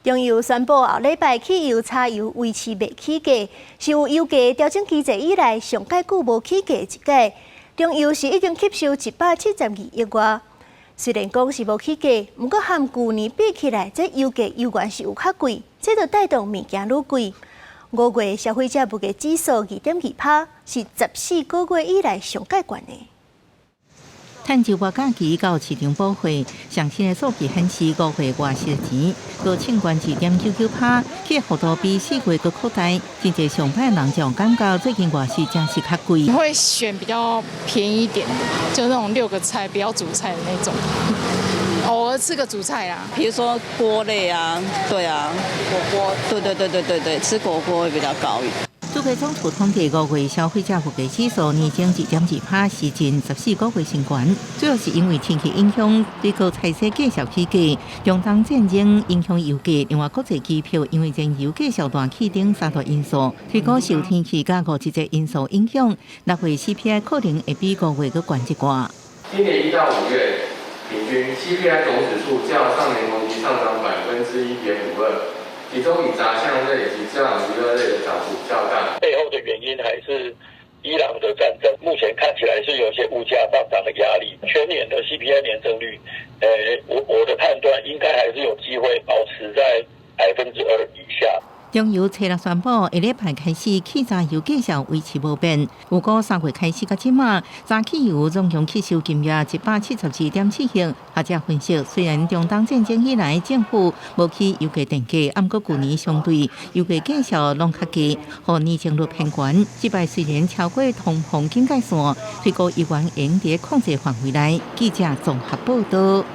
中油宣布後禮拜汽油、柴油維持袂起價，是有油價調整機制以來上蓋久無起價一擺。中油是已經吸收172億外。雖然講是無起價，毋過和舊年比起來，這油價猶原是有較貴，這就帶動物件愈貴。5月消費者物價指數2.2趴，是14個月以來上蓋懸的。趁週末假期到市場補貨，上新的數據顯示，5月外食錢閣衝懸2.99趴，起幅度比4月閣擴大。真濟上班人就感覺最近外食真是較貴。會選比較便宜一點的，就那種六個菜不要主菜的那種。偶爾吃個主菜啦，比如說鍋類啊，對啊，火鍋，對對對對對對，吃火鍋會比較高一點。主計總處統計5月消費者物價指數年增2.2趴，是近14個月新高。主要是因為天氣影響，水果菜蔬繼續起價，中東戰爭影響油價，另外國際機票因為燃油繼續大起等三大因素，推估受天氣佮五一節因素影響，6月 CPI 可能會比5月閣懸一寡。今年1到5月平均 CPI 總指數較上年同期上漲1.52%。其中以雜項類及教養娛樂類的漲幅較大。背後的原因還是伊朗的戰爭，目前看起來是有些物價上漲的壓力。全年的 CPI 年增率，我的判斷應該還是有機會保持在2%以下。中油昨日宣布，下禮拜開始，汽柴油繼續維持無變。預估3月開始到這馬，柴汽油總共吸收金額172.7億。學者分析，雖然中東戰爭以來政府無起油價電價，毋過舊年相對油價繼續攏較低，予年增率偏懸。這擺雖然超過通膨警戒線，推估猶原會佇控制範圍內。記者綜合報道。